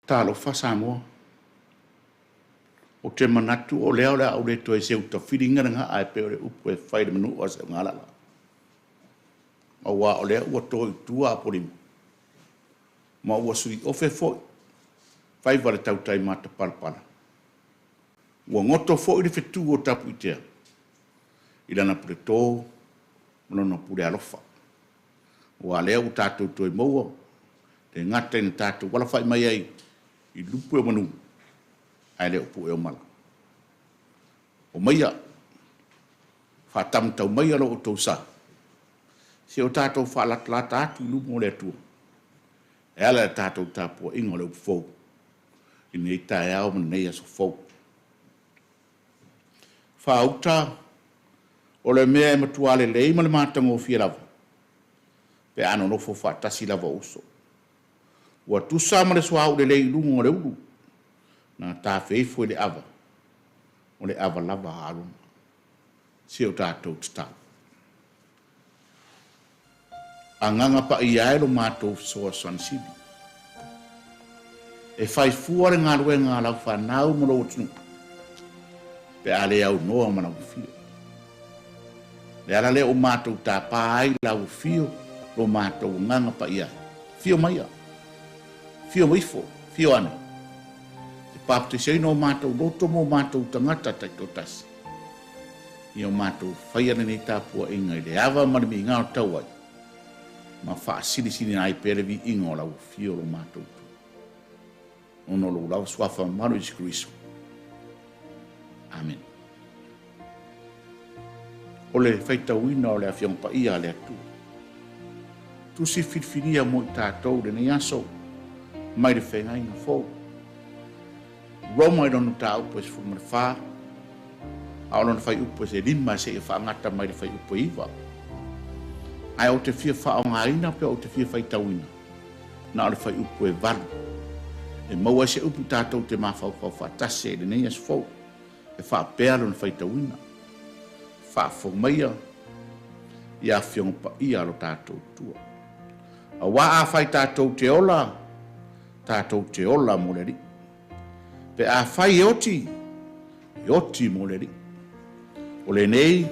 Talofa Samoa. Ou te manatu o lea o le a ou le toe seu tafiliga le gaa e pei o le upu e fai i le manua o Seugalala, aua o lea ua to i tua Apolima, ma ua suiofe foi faiva le tautai matapalapala. Ua goto foi le fetu o Tapuitea i lana puleto ma lona pule alofa. Aua o lea ua tatou toe maua le gata ina tatou alafai mai ai i lupe o manu ae le o pue o mala. Omaia, faatamatau maia lo outou sa, se i o tatou faalatalata atu i luma o le Atua e ala i le tatou tapuaiga o le upu fou i lenei taeao ma lenei aso fou. Faauta, o le mea e matua lelei ma le matagofie lava pe a nonofo faatasi lava o uso. Ua tusa ma le suauu lelei i luga o le ulu na tafe ifo i le ava, o le ava lava a Arona. Si o tatou tatalo. Agaga Paia e lo matou fesoasoani sili. E fai fua le galuega a lau fanau ma lou atunuu pe a le aunoa ma lau afio. O le ala lea ua matou tapa ai lau afio lo matou Agaga Paia e. Afio maia. Afio ifo. Afio ane. Te baptiseina o matou loto ma o matou tagata taitoatasi. Ia o matou faia lenei tapuaiga i le ava ma le migao tau ai, ma faasilisili ai pea le viiga o lau afio o lo matou Atua. Ona o lou lava suafa mamalu Iesu Keriso. Amene. O le faitauina o le Afioga Paia a le Atua. Tusi filifilia mo i tatou i lenei aso mai le Feagaiga Fou. Roma i lona mataupu e 14, a o lona fuaiupu e 5 seia faagata mai le fuaiupu e 9. Ae ou te fia faaaogaina pe ou te fia faitauina na o le fuaiupu e 8 e maua ai se upu tatou te mafaufau faatasi ai i lenei aso fou e faapea lona faitauina. Faafofoga maia i Afioga Paia a lo tatou Atua. Aua afai tatou te ola, tatou te ola mo le Alii. Pe afai e oti, e oti mo le Alii. O lenei,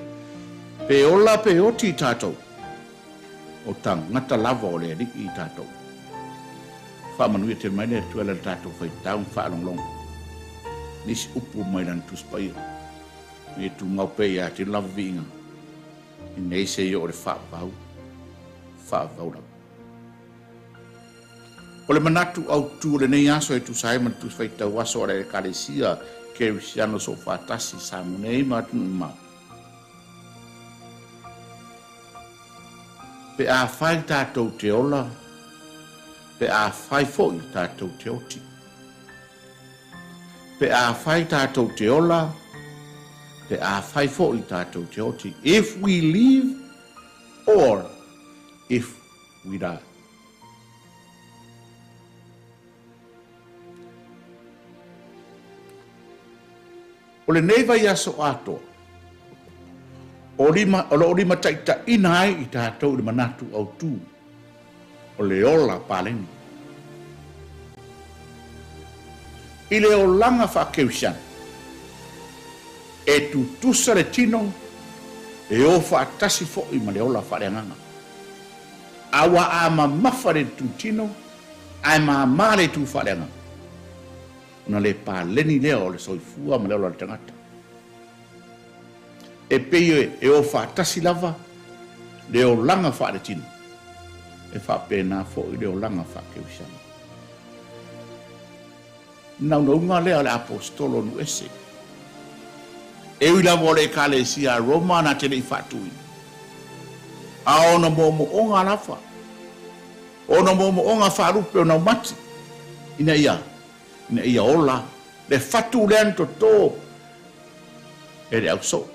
pe ola pe oti i tatou, o tagata lava o le Alii i tatou. Faamanuia tele mai le Atua i le tatou faitau ma faalogologo nisi upu mai Lana Tusi Paia. Ia tumau pea ia te lava viiga, i nei seia oo i le faavavau, faavavau lava. O le manatu autu o lenei aso e tusa ai ma le Tusi Faitau Aso a le Ekalesia Kerisiano Soofaatasi i Samoa nei ma atunuu mamao. Pe afai tatou te ola, pe afai foi tatou te oti. Pe afai tatou te ola, pe afai foi tatou te oti. If we live or if we die. O lenei vaiaso atoa, o lima, o lo o limataitaiina ai i tatou i le manatu autu o le ola paleni. I le olaga faa-Kerisiano, e tutusa le tino e o faatasi foi ma le ola faaleagaga. A ua a mamafa le itu tino ae mama le itu faaleagaga, ona le paleni lea o le soifua ma le ola o le tagata. E pei e o faatasi lava le olaga faaletino, e faapena foi le olaga faakerisiano. Naunauga lea o le Aposetolo o Nuese. E ui lava o le Ekalesia a Roma na te le i faatuina, a o ona moomooga lava, o ona moomooga faalupe o naumati, ina ia, ina ia ola le fatu lea na toto e le ausoo.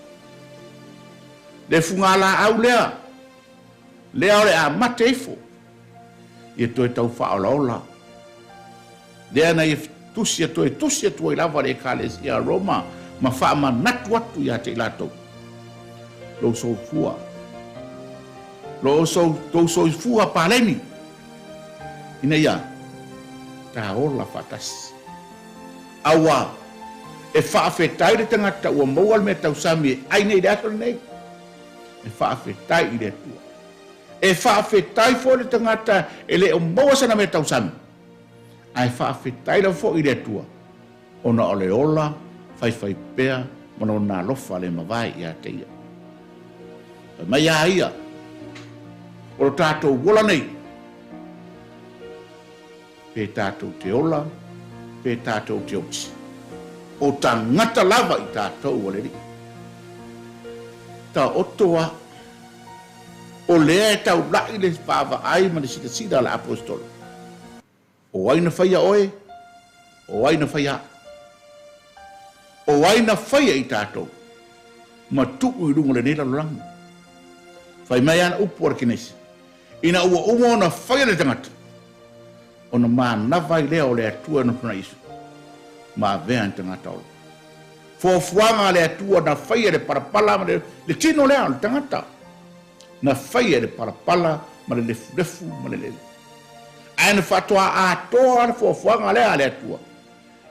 Le fugalaau lea, lea o le a mate ifo, ia toe tau faaolaola. Lea na ia tusi atu ai, tusi atu ai lava le Ekalesia a Roma ma faamanatu atu ia te i latou, Lou soifua, lo tou soifua paleni, ina ia. Ta ola faatasi. Auā, e faafetai le tagata ua maua le mea tausami e ai nei i le aso lenei. E faafetai i le Atua. E faafetai foi le tagata e le o maua sana mea tausami, ae faafetai lava foi i le Atua ona o le ola faifaipea ma Lona alofa le mavae ia te ia. Fai mai a ia, o lo tatou ola nei, pe tatou te ola, pe tatou te oti, o tagata lava i tatou o le Alii. Taoto a, o lea e taulai le vaavaai ma le silasila a le Aposetolo. O ai na faia oe? O ai na faia au? O ai na faia i tatou ma tuu i luga o lenei lalolagi? Fai mai ana upu a le Kenesi, ina ua uma ona faia le tagata, ona manava ai lea o le Atua e nofo Isu, ma avea ni tagata ola. Fuafuaga a le Atua na faia le palapala ma le tino lea o le tagata, na faia le palapala ma le lefulefu ma le lele. Ae na faatoa atoa le fuafuaga lea a le Atua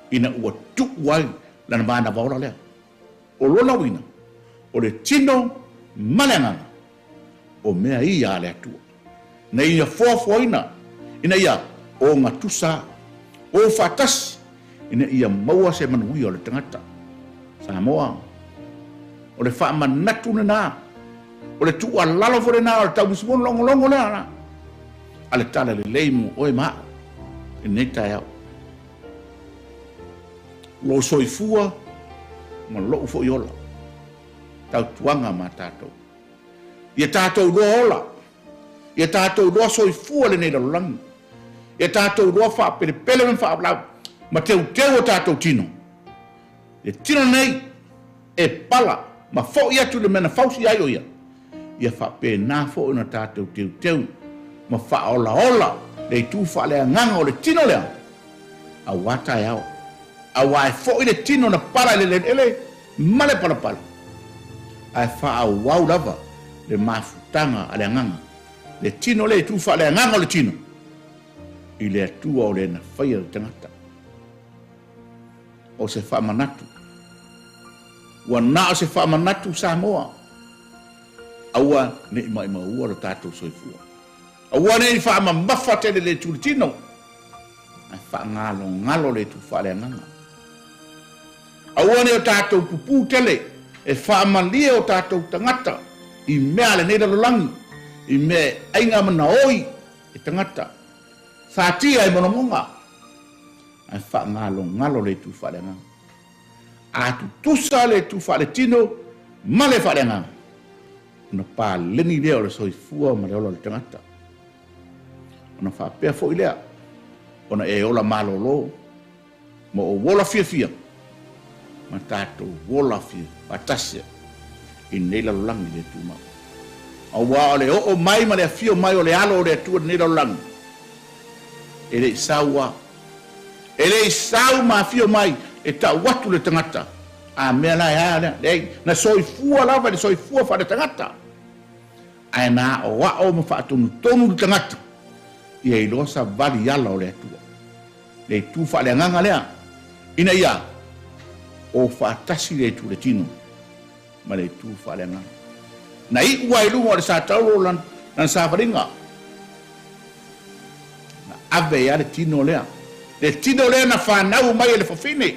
ina ua tuu ai lana manava ola lea. O lona uiga, o le tino ma le agaga, o mea ia a le Atua, na ia foafoaina ina ia ogatusa, o faatasi ina ia maua se manuia o le tagata. Samoa, o le faamanatu lena, o le tuualalo foi lena o le taumusumuno logologo lea a le tala lelei mo oe ma au i lenei taeao. Lou soifua ma lou foi ola, tautuaga ma tatou. Ia tatou iloa ola, ia tatou iloa soifua lenei lalolagi, ia tatou iloa faapelepele ma faalaau ma teuteu o tatou tino. Le tino nei e pala ma foi atu i le mea na fausia ai o ia, ia faapena foi ona tatou teuteu ma faaolaola le itu faaleagaga o le tino lea aua taeao, aua e foi le tino na pala i le eleele ma le palapala, ae faaauau lava le mafutaga a le agaga, le tino lea i itu faaleagaga o le tino i le Atua o le na faia le tagata. O se faamanatu. Ua na o se faamanatu Samoa. Aua ne i maʻimaua lo tatou soifua. Aua ne i faamamafa tele le itu i le tino, ae faagalogalo le itu faaleagaga. Aua ne i o tatou pupū tele e faamalie o tatou tagata i mea a lenei lalolagi, i mea e aiga manaoi e tagata, satia e monomoga, ae faagalogalo le itu faaleagaga. A tutusa le itu faaletino ma le faaleagaga, ona paleni lea o le soifua ma le ola o le tagata. Ona faapea foi lea, ona e ola malolo ma ou ola fiafia ma tatou ola faatasi i lenei lalolagi le tumau. Aua o le oo mai ma le afio mai o le Alo o le Atua i lenei lalolagi, e le i sau a, e le i sau ma afio mai e tau atu le tagata, a mea la e a lea, leai, na soifua lava i le soifua faaletagata, ae na aoao ma faatonutonu le tagata ia iloa savali ala o le Atua. Le itu faaleagaga lea, ina ia o faatasi le itu le tino ma le itu faaleagaga. Na iu ai i luga o le sa taulo lana savaliga, na ave ai lava le tino lea, le tino lea na fanau mai e le fafine,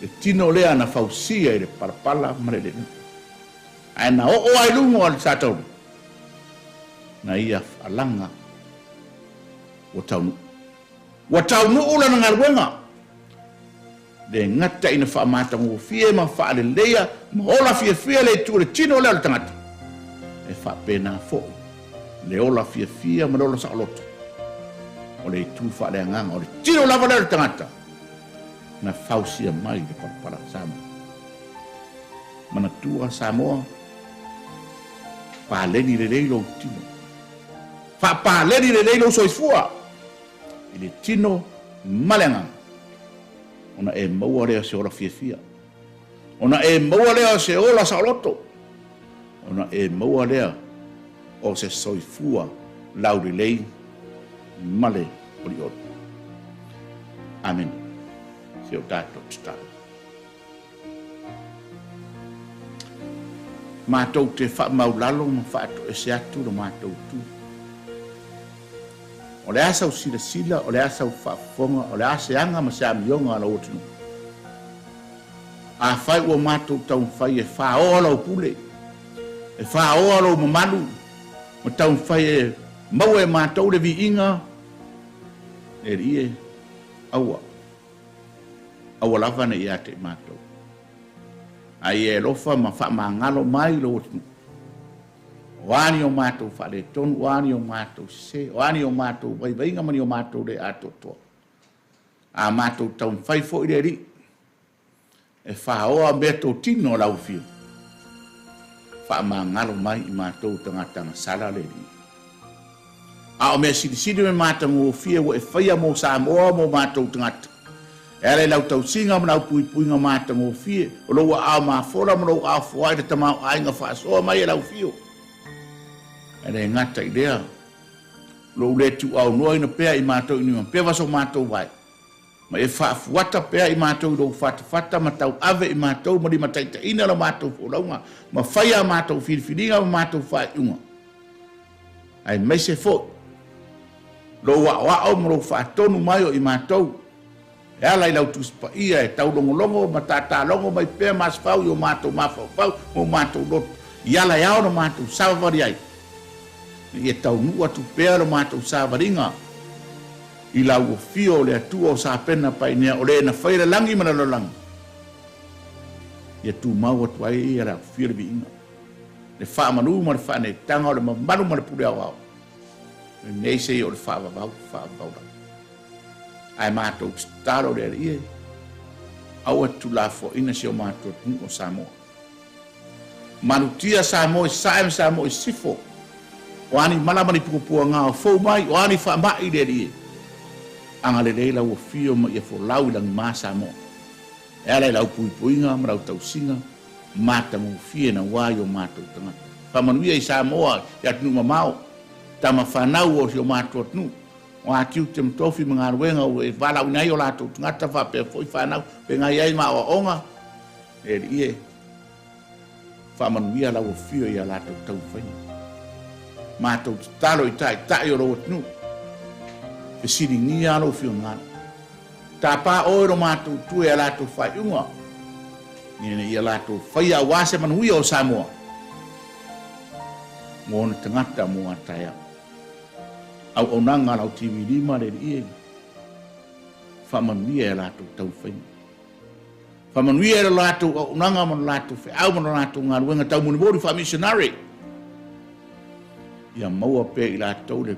le tino lea na fausia i le palapala ma le eleele. Ae na oo lava i luga o le sa taulu, na ia alaga ua taunuu. Ua taunuu lana galuega, le gata ina faamatagofie ma faaleleia ma ola fiafia le itu o le tino lea o le tagata, e faapena foi le ola fiafia ma le ola saoloto o le itu faaleagaga o le tino lava lea o le tagata na fausia mai le palapala Samoa. Manatua Samoa, paleni lelei lou tino. Faapaleni lelei lou soifua i le tino ma le agaga, ona e maua lea o se ola fiafia, ona e maua lea o se ola saoloto, ona e maua lea o se soifua laulelei ma le olioli. Amene. Se o tatou tatalo. Matou te faamaulalo ma faatoese atu lo matou tu. O le a sau silasila, o le a sau faafofoga, o le a se aga ma se amioga a lou atunuu? Afai ua matou taumafai e faoa lau pule, e faoa lou mamalu, ma taumafai e maua e matou le viiga, e Alii e, aua, aua lava ne i ia te i matou. A ia e alofa ma faamagalo mai lou atunuu. O a ni o matou faaletonu, o a ni o matou sese, o a ni o matou vaivaiga ma ni o matou le atoatoa. A matou taumafai foi le Alii e faoa mea totino a lau Afioga, faamagalo mai i matou tagata agasala le Alii. A o mea silisili ma matagofie ua e faia mo Samoa ma o matou tagata, e ala i lau tausiga ma lau puipuiga matagofie, o lou aao mafola ma lou aao foai le tamaoaiga faasoa mai e lau fio. E le gata i lea, lou le tuuaunoaina pea i matou i Niuampewa so matou vae, ma e faafuata pea i matou i lou fatafata ma tauave i matou ma limataitaiina la matou folauga ma faia a matou filifiliga ma matou faaiuga, aemaise foi lou aoao ma lou faatonu mai o i matou e ala i lau Tusi Paia e taulogologo ma tatalogo mai pea ma asofau i o matou mafaufau ma o matou loto i ala e ao ona matou savavali ai, ina ia taunuu atu pea lo matou savaliga i lau afio o le Atua o Sapena Painea o le na faia le lagi ma le lalolagi, ia tumau atu ai ia le afio le viiga, le faamalu ma le faaneetaga o le mamalu ma le pule aoao, lenei seia o le faavavau faavavau lava. Ae matou tatalo le Alii e, aua tulafoaina si o matou atunuu o Samoa. Malutia Samoa i Sasae ma Samoa i Sisifo. O a ni mala ma ni puapuaga o fou mai, o a ni faamai le Alii e, agalelei lau afio ma ia folau i lagima Samoa. E ala i lau puipuiga ma lau tausiga matagofie naua i o matou tagata. Faamanuia i Samoa i atunuu mamao, tama fanau o si o matou atunuu, o a tiute ma tofi ma galuega ua e valaauina ai o latou tagata faapea foi fanau feagai ai ma aoaoga, E Alii e, faamanuia lau afio i a latou taumafaiga. Matou tatalo i taitai o lou atunuu, fesiligia lou finagalo. Tapa oe lo matou tua i a latou faaiuga, ina ia latou faia aua se manuia o Samoa mo ona tagata mo a taeao. Auaunaga a lau TV lima le Alii e, faamanuia i a latou taumafaiga. Faamanuia i lo latou auaunaga ma lo latou feau ma lo latou galuega taumolimoli faamisionare. Ia maua pea i latou le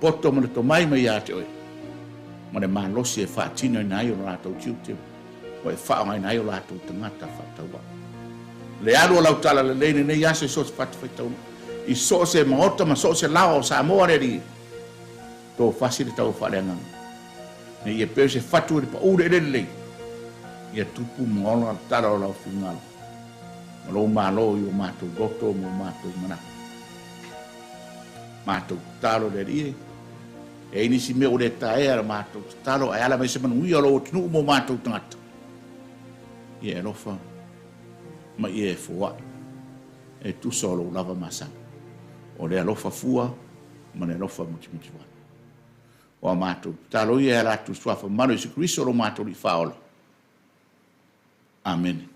poto ma le tomai mai ia te oe, ma le malosi e faatinoina ai o lo latou tiute ua e faaaogaina ai o latou tagata faatauvaa. Le alu o lau talalelei i lenei aso i so o se fatafaitaulaga, i so o se maota ma so o se laoa o Samoa le Alii, Tofasi le taua faaleagaga, ne i e peu se fatu i le paʻu le eleele lelei, ia tupu ma ola le tala o lau finagalo ma lou malo i o matou loto ma o matou manatu. Matou tatalo le Alii e, e ai nisi mea ua le taea la matou tatalo ae ala mai se manuia o lou atunuu mo matou tagata. Ia e alofa ma ia e foai e tusa o lou lava masani. O le alofa fua ma le alofa mutimutiwai. O a matou tatalo ia e ala atu i le Suafa mamalu o Iesu Keriso lo matou Alii Faaola. Amene.